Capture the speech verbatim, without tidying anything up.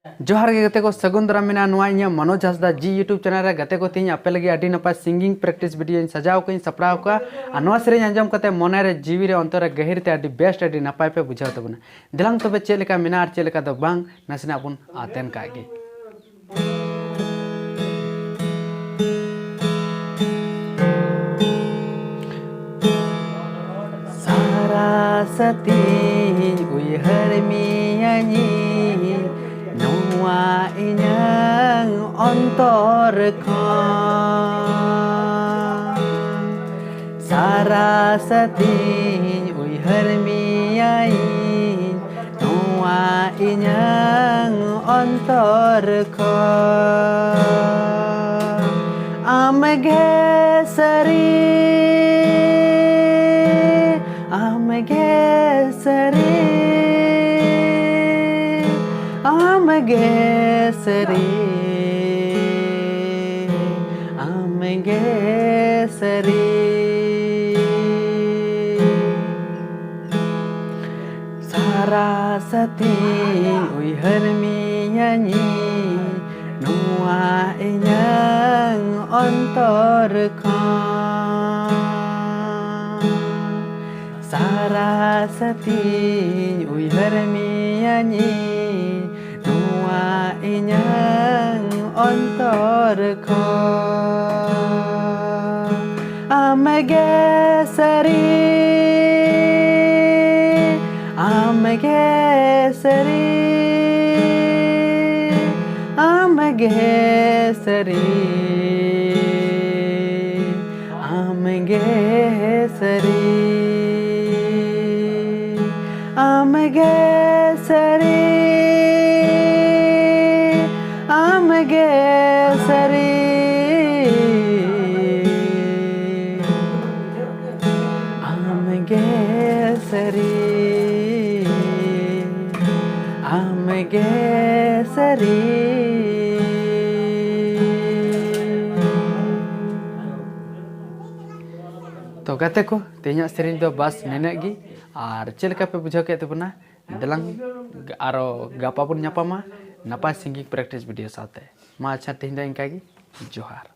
ᱡᱚᱦᱟᱨ ᱜᱮ ᱜᱟᱛᱮ ᱠᱚ, ᱥᱟᱹᱜᱩᱱ ᱫᱟᱨᱟᱢ ᱢᱮᱱᱟᱜᱼᱟ ᱱᱚᱣᱟ ᱤᱧᱟᱹᱜ ᱢᱚᱱᱳᱡᱽ ᱦᱟᱸᱥᱫᱟ ᱡᱤ YouTube ᱪᱮᱱᱮᱞ ᱨᱮ᱾ ᱜᱟᱛᱮ ᱠᱚ, ᱛᱮᱦᱮᱧ ᱟᱯᱮ ᱞᱟᱹᱜᱤᱫ ᱟᱹᱰᱤ ᱱᱟᱯᱟᱭ ᱥᱤᱝᱜᱤᱝ ᱯᱨᱮᱠᱴᱤᱥ ᱵᱷᱤᱰᱤᱭᱳᱧ ᱥᱟᱡᱟᱣ ᱠᱟᱜᱼᱟᱹᱧ, ᱥᱟᱯᱲᱟᱣ ᱠᱟᱜᱼᱟ᱾ ᱟᱨ ᱱᱚᱣᱟ ᱥᱮᱨᱮᱧ ᱟᱸᱡᱚᱢ ᱠᱟᱛᱮ ᱢᱚᱱᱮ ᱨᱮ, ᱡᱤᱣᱤ ᱨᱮ, ᱚᱱᱛᱚᱨ ᱨᱮ ᱜᱟᱹᱦᱤᱨ ᱛᱮ ᱟᱹᱰᱤ ᱵᱮᱥᱴ, ᱟᱹᱰᱤ ᱱᱟᱯᱟᱭ ᱯᱮ ᱵᱩᱡᱷᱟᱹᱣ ᱛᱟᱵᱚᱱᱟ᱾ ᱫᱮᱞᱟᱝ ᱛᱚᱵᱮ ᱪᱮᱫ ᱞᱮᱠᱟ ᱢᱮᱱᱟᱜᱼᱟ ᱟᱨ ᱪᱮᱫ ᱞᱮᱠᱟ ᱫᱚ ᱵᱟᱝ, ᱱᱟᱥᱮᱱᱟᱜ ᱵᱚᱱ ᱟᱛᱮᱱ ᱠᱟᱜ ᱜᱮ᱾ ᱥᱟᱨᱟ ᱥᱟᱹᱛᱤᱧ ᱩᱭᱦᱟᱹᱨ ᱢᱮᱭᱟᱧ ᱱᱚᱣᱟ ᱤᱧᱟᱹᱝ ᱚᱱᱛᱚᱨ ᱠᱷᱚᱱ᱾ ᱥᱟᱨᱟ ᱥᱟᱹᱛᱤᱧ ᱩᱭᱦᱟᱹᱨ ᱢᱮᱭᱟᱧ ᱱᱚᱣᱟ ᱤᱧᱟᱹᱝ ᱚᱱᱛᱚᱨ ᱠᱷᱚᱱ᱾ ᱟᱢ ᱜᱮ ᱥᱟᱹᱨᱤ, ᱟᱢ ᱜᱮ ᱥᱟᱹᱨᱤ, ᱟᱢ ᱜᱮ ᱥᱟᱹᱨᱤ, ᱟᱢ ᱜᱮ ᱥᱟᱹᱨᱤ᱾ ᱥᱟᱨᱟ ᱥᱟᱹᱛᱤᱧ ᱩᱭᱦᱟᱹᱨ ᱢᱮᱭᱟᱧ ᱱᱚᱣᱟ ᱤᱧᱟᱹᱝ ᱚᱱᱛᱚᱨ ᱠᱷᱚᱱ᱾ ᱥᱟᱨᱟ ᱥᱟᱹᱛᱤᱧ ᱩᱭᱦᱟᱹᱨ ᱢᱮᱭᱟᱧ ᱱᱚᱣᱟ ᱤᱧᱟᱹᱝ ᱚᱱᱛᱚᱨ ᱠᱷᱚᱱ᱾ ᱟᱢ ᱜᱮ ᱥᱟᱹᱨᱤ, ᱟᱢ ᱜᱮ ᱥᱟᱹᱨᱤ, ᱟᱢ ᱜᱮ ᱥᱟᱹᱨᱤ, ᱟᱢ ᱜᱮ ᱥᱟᱹᱨᱤ, ᱟᱢ ᱜᱮ ᱥᱟᱹᱨᱤ, ᱟᱢ ᱜᱮ ᱥᱟᱹᱨᱤ, ᱟᱢ ᱜᱮ ᱥᱟᱹᱨᱤ, ᱟᱢ ᱜᱮ ᱥᱟᱹᱨᱤ᱾ ᱛᱚ ᱜᱟᱛᱮ ᱠᱚ, ᱛᱮᱦᱮᱧᱟᱜ ᱥᱮᱨᱮᱧ ᱫᱚ ᱵᱟᱥ ᱱᱤᱱᱟᱹᱜ ᱜᱮ᱾ ᱟᱨ ᱪᱮᱫ ᱞᱮᱠᱟ ᱯᱮ ᱵᱩᱡᱷᱟᱹᱣ ᱠᱮᱫ ᱛᱟᱵᱚᱱᱟ? ᱫᱮᱞᱟᱝ ᱟᱨᱚ ᱜᱟᱯᱟ ᱵᱚᱱ ᱧᱟᱯᱟᱢᱟ᱾ ᱱᱟᱯᱟᱭ singing practice video ᱥᱟᱶᱛᱮ᱾ ᱢᱟ ᱟᱪᱪᱷᱟ, ᱛᱮᱦᱮᱧ ᱫᱚ ᱤᱱᱠᱟ ᱜᱮ᱾ ᱡᱚᱦᱟᱨ᱾